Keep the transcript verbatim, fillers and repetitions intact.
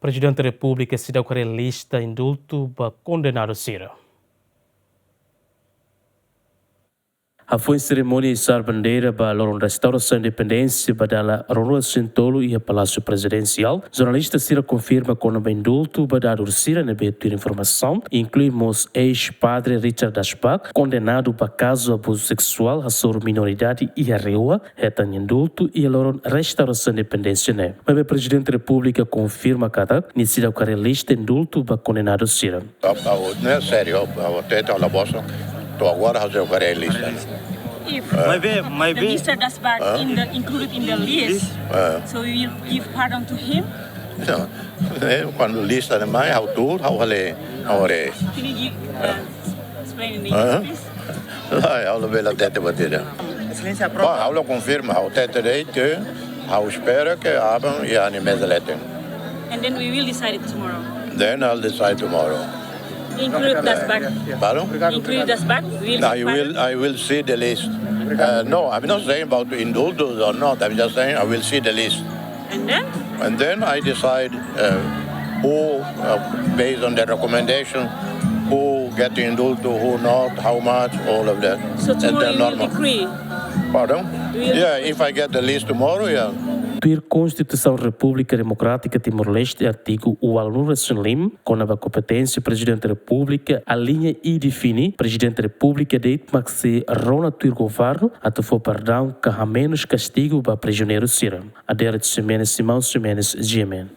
Prezidente Repúblika seidauk haree lista indultu ba kondenadu sira. Hafoin serimónia isar bandeira ba loron restaurasaun independénsia ba dala ruanulu-resin-tolu iha Palásiu Prezidensiál, jornalista sira konfirma kona-ba indultu ba dadur sira ne'ebé tuir informasaun, inklui mós eis-padre Richard Dasbach, kondenadu ba kazu abuzu seksuál hasoru minoridade iha rua, hetan indultu iha loron restaurasaun independénsia ne'e. Maibé Prezidente Repúblika konfirma katak nia seidauk haree lista indultu ba kondenadu sira. Ha'u, ha'u, ne'e sériu, ha'u, ha'u hatete ha'u la bosan. To'o agora ha'u seidauk haree lista. If Maibé, the maibé, Mister Dasbach Hã? in the, included in the list, List? Ah. so you will give pardon to him? Não. Eh, kuandu lista ne'e mai, ha'u tuur, ha'u haree, ha'u haree. Can you give, uh, explain in Hã? English, please? Lae, ha'u labele hatete buat ida. Exelénsia Ba, aprova. ha'u la konfirma, ha'u hatete de'it ke ha'u espera ke aban iha nia meza leten. And then we will decide it tomorrow. Then I'll decide tomorrow. Include Dasbach. Pardon? Include Dasbach. We'll I decide. will, I will see the list. Uh, no, I'm not saying about indultus or not. I'm just saying I will see the list. And then? And then I decide, uh, who, uh, based on the recommendation, who get indultu, who not, how much, all of that. So And tomorrow then you will normal. decree? Pardon? Will Yeah, if I get the list tomorrow, yeah. Tuir Konstituisaun Repúblika Demokrátika Timor-Leste, artigu ualunulu-resin-lima, kona-ba kompeténsia Prezidente Repúblika, aliña i define Prezidente Repúblika de'it mak sei rona tuir governu atu fó pardaun ka hamenus kastigu ba prizioneiru sira. Adérito Ximenes, Simão Ximenes, G M N.